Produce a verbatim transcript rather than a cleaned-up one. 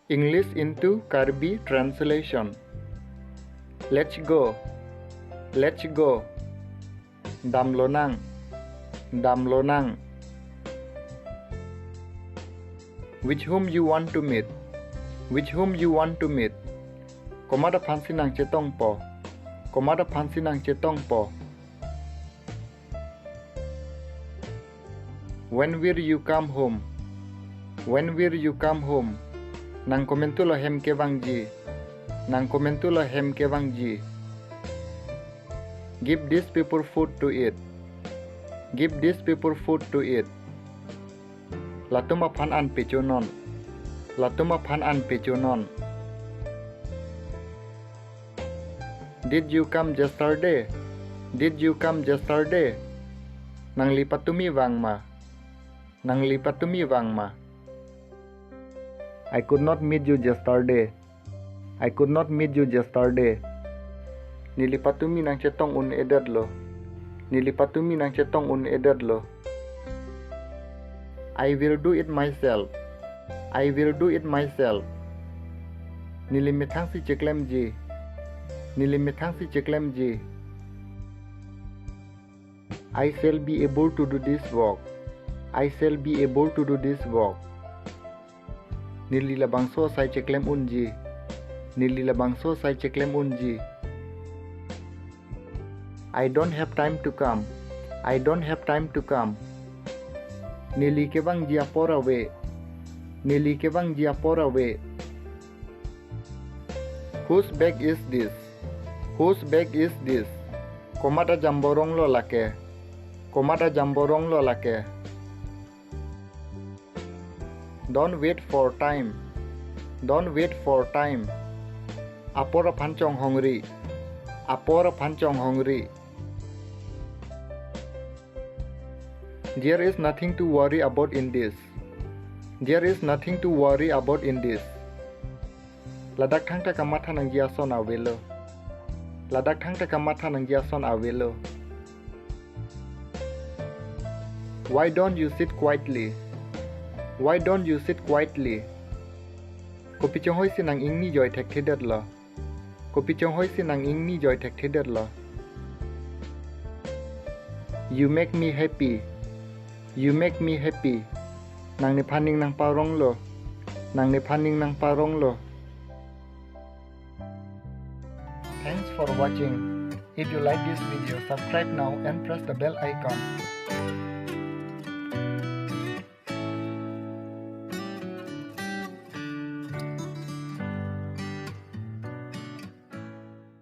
English into Karbi translation. Let's go. Let's go. Damlonang. Damlonang. With whom you want to meet? With whom you want to meet? Komat aphansi nangchetongpo? Komat aphansi nangchetongpo? When will you come home? When will you come home? Nangkomantulo hem kevangji? Nangkomantulo hem kevangji? Give these people food to eat. Give these people food to eat. Latum aphan an pechonon. Latum aphan an pechonon. Did you come yesterday? Did you come yesterday? Nangli patumi vang ma? Nangli patumi vang ma? I could not meet you yesterday. I could not meet you yesterday. Neli patumi nangchetong un-edetlo. Neli patumi nangchetong un-edetlo. I will do it myself. I will do it myself. Neli methangsi cheklemji. Neli methangsi cheklemji. I shall be able to do this work. I shall be able to do this work. Neli labangso asai cheklem unji. Neli labangso asai cheklem unji. I don't have time to come. I don't have time to come. Neli kevangji apor ave. Neli kevangji apor ave. Whose bag is this? Whose bag is this? Komat ajamboronglo lake? Komat ajamboronglo lake? Don't wait for time. Don't wait for time. Apor aphan chonghongri. Apor aphan chonghongri. There is nothing to worry about in this. There is nothing to worry about in this. Ladak thangta kamatha nangji ason avelo. Ladak thangta kamatha nangji ason avelo. Why don't you sit quietly? Why don't you sit quietly? Kopi chonghoisi nang-ingni joi thekthedetlo? Kopi chonghoisi nang-ingni joi thekthedetlo? You make me happy. You make me happy. Nang nephan ning nangparonglo. Nang nephan ning nangparonglo. Thanks for watching. If you like this video, subscribe now and press the bell icon.